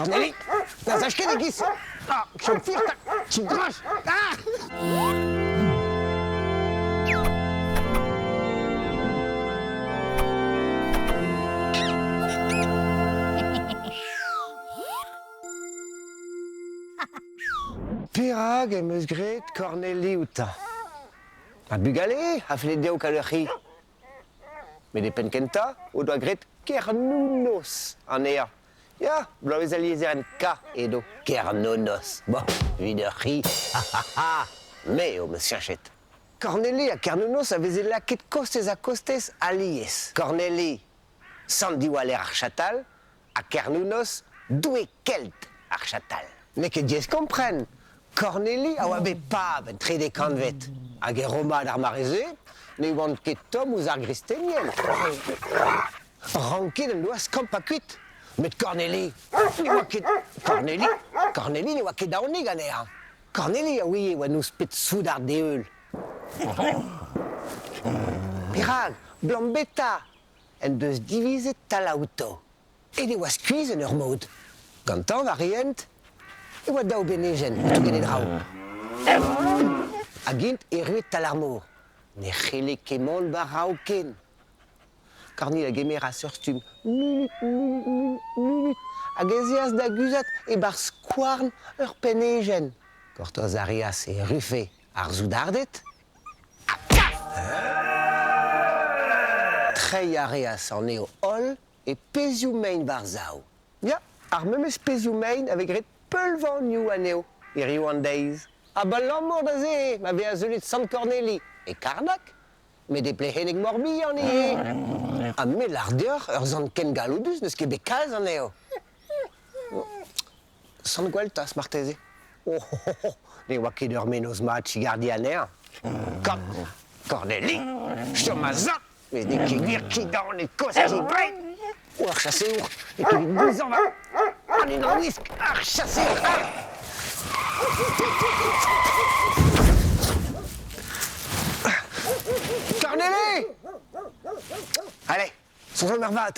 Korneli, na sach ket e-giz Ah, chom fur 'ta, chom droch Ah! Perak em eus graet Korneli outañ? Ha bugale a felle dezho kaout ur c'hi. Met e penn-kentañ o doa graet Kernounos anezhañ. Ya, bloavezh al lizherenn K edo Kernonos. Bon, evit ur c'hi, ha ha ha, me eo 'm eus cheñchet. Korneli ha Kernounos a veze lakaet kostez-ha-kostez alies. Korneli, sant diwaller ar chatal, ha Kernounos, doue kelt ar chatal. N'eo ket diaes kompren. Korneli a oa bet pab en trede kantved, hag e Roma d'ar mare-se ne oant ket tomm ouzh ar gristenien. Ranket en doa skampañ kuit. Met Korneli ne oa ket Korneli Korneli ne oa ket aonik anezhañ. Korneli a ouie e oa nouspet soudard d'e heul. Perak? Blambeta en deus divizet talañ outo. Aet e oa skuizh en ur mod. Gantañ war e hent e oa daou bennejenn o tougen e draoù. Hag int erruet 'tal ar mor. Ne c'helle ket mont war-raok ken. Kornil a gemeras ur stumm munut, munut, munut, munut hag ez eas da guzhat e-barzh skouarn ur pennejenn. Gortoz a reas e errufe ar soudarded ha paf! Treiñ a reas anezho holl e pezhioù mein war-sav. Ya, ar memes pezhioù mein a vez graet peulvanioù anezho hiziv an deiz. Abalamour da se eo ma vez azeulet Sant Korneli e Karnag, met e Pleheneg Morbihan ivez. Ha me 'lâr deoc'h, ur sant ken galloudus n'eus ket bet kalz anezho. Sant Gweltaz marteze. Oh, oh, oh, ne oa ket ur mennozh mat sigardiñ anezhañ. Korneli, chom a-sav! Met n'eo ket gwir ki-daonet kozh ki brein! Oh, ar chaseour, n'eo ket evit gouzañv an unanwisk, ar chaseour! Korneli! Allez, soñjomp ervat!